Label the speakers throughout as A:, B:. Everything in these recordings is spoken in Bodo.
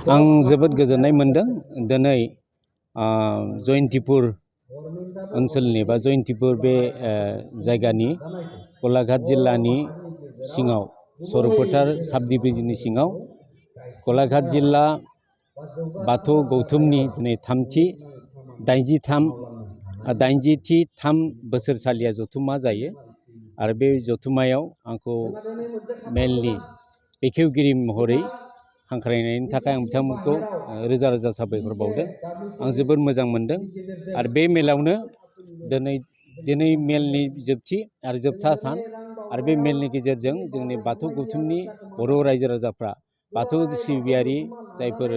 A: आं जोबोद गोजोननाय मोनदों दिनै जयन्तिपुर ओनसोलनि बा जयन्तिपुर बे जायगानि गलाघाट जिल्लानि सिङाव सर'फोथार साब डिभिजननि सिङाव गलाघाट जिल्ला बाथौ गौथुमनि दिनै 83 बोसोरसालिया जथुम्मा जायो आरो बे जथुम्मायाव आंखौ मेलनि बेखेवगिरि महरै हांख्रायनायनि थाखाय आं बिथांमोनखौ रोजा रोजा साबायखर बावदों। आं जोबोद मोजां मोनदों आरो बे मेलावनो दिनै मेलनि जोबथि आरो जोबथा सान आरो बे मेलनि गेजेरजों जोंनि बाथौ गौथुमनि बर' रायजो राजाफ्रा बाथौ सिबियारि जायफोर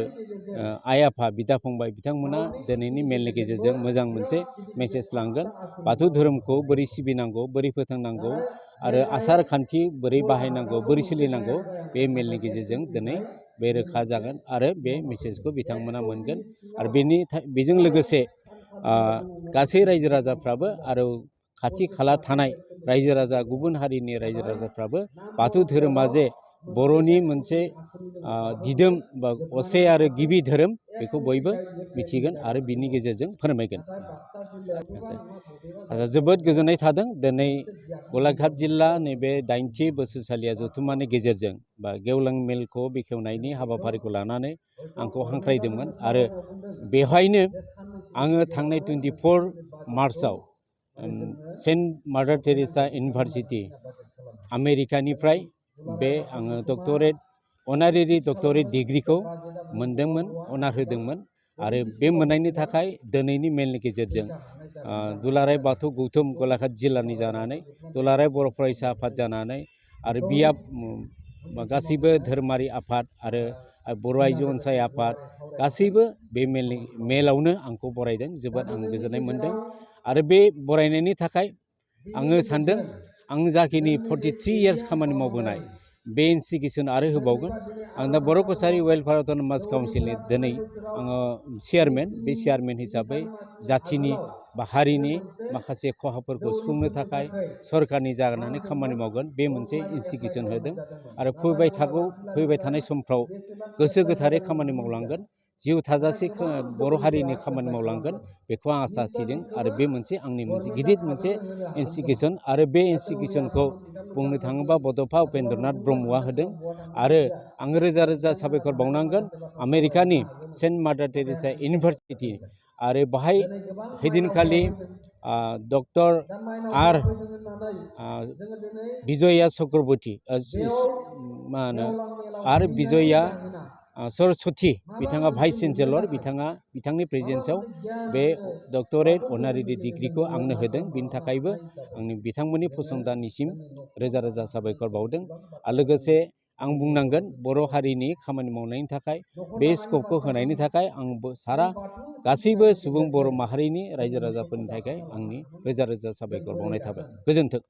A: आइ आफा बिदा फंबाय बिथांमोना दिनैनि मेलनि गेजेरजों मोजां मोनसे मेसेज लांगोन। बाथौ धोरोमखौ बोरै सिबिनांगौ बोरै फोथांनांगौ आरो आसार खान्थि बोरै बाहायनांगौ बोरै सोलिनांगौ बे मेलनि गेजेरजों दिनै बे रोखा जागोन आरो बे मेसेजखौ बिथांमोना मोनगोन आरो बेजों लोगोसे गासै रायजो राजाफ्राबो आरो खाथि खाला थानाय रायजो राजा गुबुन हारिनि रायजो राजाफ्राबो बाथौ धोरोमा जे बर'नि मोनसे दिदोम बा असे आरो गिबि धोरोम बेखौ बयबो मिथिगोन आरो बिनि गेजेरजों फोरमायगोन। जोबोद गोजोननाय थादों दिनै गलाघाट जिल्ला नैबे 80 बोसोरसालिया जथुम्मानि गेजेरजों बा गेवलां मेलखौ बेखेवनायनि हाबाफारिखौ लानानै आंखौ हांख्रायदोंमोन आरो बेवहायनो आङो थांनाय 24 मार्चआव सेन्ट मादार टेरेसा इउनिभारसिटि आमेरिकानिफ्राय बे आङो अनारेरि डक्टरेट डिग्रीखौ मोनदोंमोन, अनार होदोंमोन आरो बे मोननायनि थाखाय दिनैनि मेलनि गेजेरजों दुलाराय बाथौ गौथुम गलाघाट जिल्लानि जानानै दुलाराय बर' फरायसा आफाद जानानै आरो बियाब गासैबो धोरोमारि आफाद आरो बर' आइजो अनसाय आफाद गासैबो बे मेलावनो आंखौ बरायदों। जोबोद आं गोजोननाय मोनदों आरो बे बरायनायनि थाखाय आङो सानदों आं जाखिनि 43 इयार्स खामानि मावबोनाय बे इन्स्टिटिउसन आरो होबावगोन। आं दा बर' कसारि वेलफेयार अट'नमास काउन्सिलनि दिनै आङो चेयारमेन। बे चेयारमेन हिसाबै जाथिनि बा हारिनि माखासे खहाफोरखौ सुफुंनो थाखाय सरकारनि जानानै खामानि मावगोन बे मोनसे इन्स्टिटिउसन होदों आरो फैबाय थानाय समफ्राव गोसो गोथारै खामानि मावलांगोन, जिउ थाजासे बर' हारिनि खामानि मावलांगोन बेखौ आं आसा थिदों आरो बे आंनि मोनसे गिदिर मोनसे इन्स्टिटिउसन आरो बे इन्स्टिटिउसनखौ बुंनो थाङोबा बड'फा उपेन्द्रनाथ ब्रह्मआ होदों आरो आङो रोजा रोजा साबायखर बावनांगोन आमेरिकानि सेन्ट मादार टेरेसा इउनिभारसिटि आरो बाहाय हैदिनखालि डक्टर आर बिजया चक्रबर्ती आरो बिजया सरस्वती बिथाङा भाइस चेन्सेलर बिथांनि प्रेजेन्सआव बे डक्टरेट अनारेरि डिग्रीखौ आंनो होदों। बिनि थाखायबो आंनि बिथांमोननि फसंथाननिसिम रोजा रोजा साबायखर बावदों आरो लोगोसे आं बुंनांगोन बर' हारिनि खामानि मावनायनि थाखाय बे स्कपखौ होनायनि थाखाय आं गासैबो सुबुं बर' माहारिनि रायजो राजाफोरनि थाखाय आंनि रोजा रोजा साबायखर बावनाय थाबाय। गोजोन्थों।